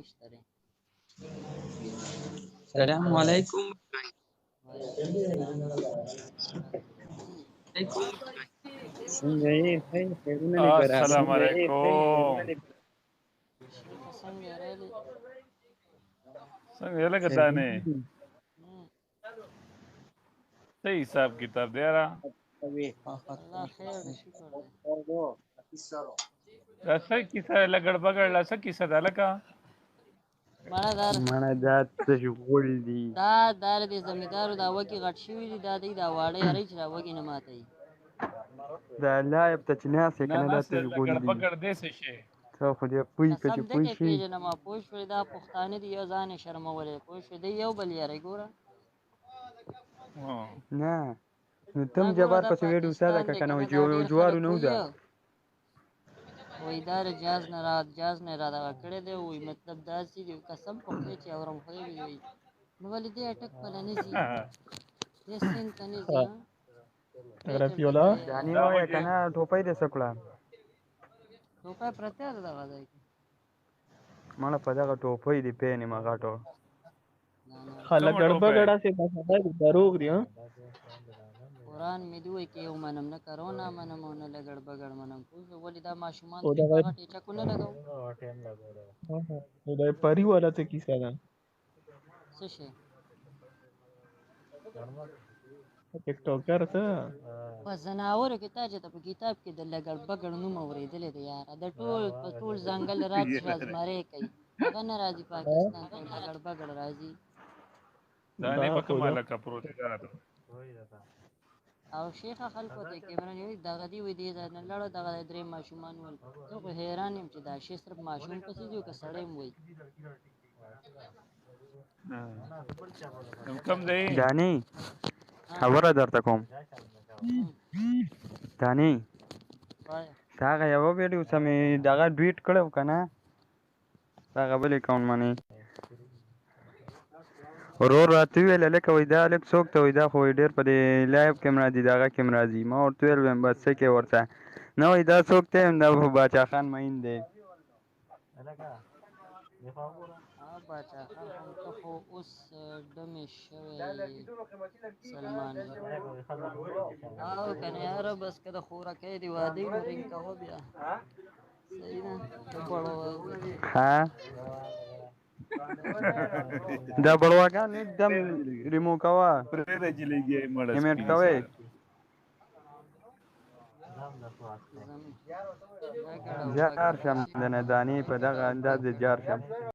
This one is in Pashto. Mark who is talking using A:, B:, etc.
A: نشته دی.
B: سلام علیکم.
A: وعلیکم السلام ورحمت الله.
B: څنګه یې؟ خیر خیرونه دې برابر.
C: السلام علیکم.
A: شیخه څنګه یې راغلې؟
C: څنګه یې لکه دانې؟ څه حساب کتاب دی یاره؟
A: الله خیر دی، شکر دی.
C: دا څه کیسه لګړ بګړ لا څه کیسه ده لکه؟
A: مړه دار
B: مړه دا څه غول دي.
A: دا دار دې زمیندارو دا وږي غټ شوي دي، دا دی دا واړه یاري چې دا وږي نه ماتوي.
B: دا لایب ته چې ناست یې
C: نه
B: که نه
C: نه
B: دا
C: څه
B: څه غول
C: لګړ
B: دي.
C: بګړ دی څه شی؟
B: ته خو دې پوه که چې
A: قسم
B: پوه
A: دکې
B: شي.
A: پېژنم، پوه شوې؟ دا پښتانه دي، یو ځان یې شرمولی، پوه شوې؟ دی یو بل یاري ګوره.
B: نه نو تم
A: نه ګوره
B: جبار
A: دا
B: پسې ویډیو ساده
A: پاکستان
B: که
A: دی
B: کنه
A: کنه،
B: وای
A: دا ډېر
B: جوارو
A: خلک
B: نه وځه.
A: وایي وایي دا د جاز نه را جاز نه را دغه کړی دی، وایي مطلب داسې دی، قسم په خدای چې اورم خدای وي وایي نو ولې دې اټک پله نه ځي، دې سیند ته نه ځي؟ ها دې
D: رفیع
A: چېرته
D: الله
A: دی؟
B: دانې
C: دا
B: وایه
C: وږي
B: که نه ټوپۍ دې څه کړه؟
A: ټوپه پرته ده دغه ځای کې.
B: مړه په دغه ټوپۍ دې پېنې مه غټو.
A: نه نه
D: خلک
C: کومه
D: ګړبه
C: ټوپه؟
D: ګړه سي مسله دي دروغ دي ها.
A: قرآن مې دی وایي که یو منم نه کرونا منم او نه لګړ بګړ منم، پوه شوې؟ ولې دا ماشومان
D: او
A: ترې په
D: دغه
A: غټې چکو نه لګوو؟
D: او دا پری والا څه کیسه ده؟
A: څه شی؟
D: ټیک ټاکر څه؟
A: په ځناورو کې تا چې ته په کتاب کې د لګړ بګړ نوم اورېدلی دی یاره، د ټول په ټول ځنګل راج رازمری کوي، هغه نه راځي پاکستان ته، لګړ بګړ راځي.
C: دانې
D: دا
C: په
D: خو
C: کومه
D: ده.
C: لکه پروت دی دا راته؟
A: او شیخه خلکو ته کیمره نیولې دغه دی وی دی ځای نه لړه دغه دی درې ماشومان ول. زه خو حیران یم چې دا شی صرف ماشوم پسې ځي او که سړی هم وایي.
C: نو کوم ځای؟
B: دانې
A: ها
B: خبره درته کوم. دانې
A: وایه.
B: تا هغه یوه ویډیو څه مې دغه ډویټ کړی و که نه هغه بل اکاونټ باندې ورور راته وویل هلکه وایي دا هلک څوک ته وایي دا خو وایي ډېر په دې لایف کې هم راځي دغه کې هم راځي. ما ورته وویل وایم بس څه کې ورته نه وایي دا څوک دی؟ دا خو باچا خان مین دی.
A: ها باچا خان هم ته خو اوس ډمې شوی یې سلمان یې. او کنه یاره بس که د خورکۍ دې واده وي نو رنګ کوه بیا، صحیح ده د بړوا دی.
B: ها دا بړواګان اکدم ریمو کوه،
C: پرېږده چې لګیا یې مړه
B: امیټ
C: سپین
B: کوي.
C: سره.
A: زم لګړ او
B: جار
A: بګړ
B: شم
A: شیخه
B: د نه دانې په دغه انداز دې جار شم.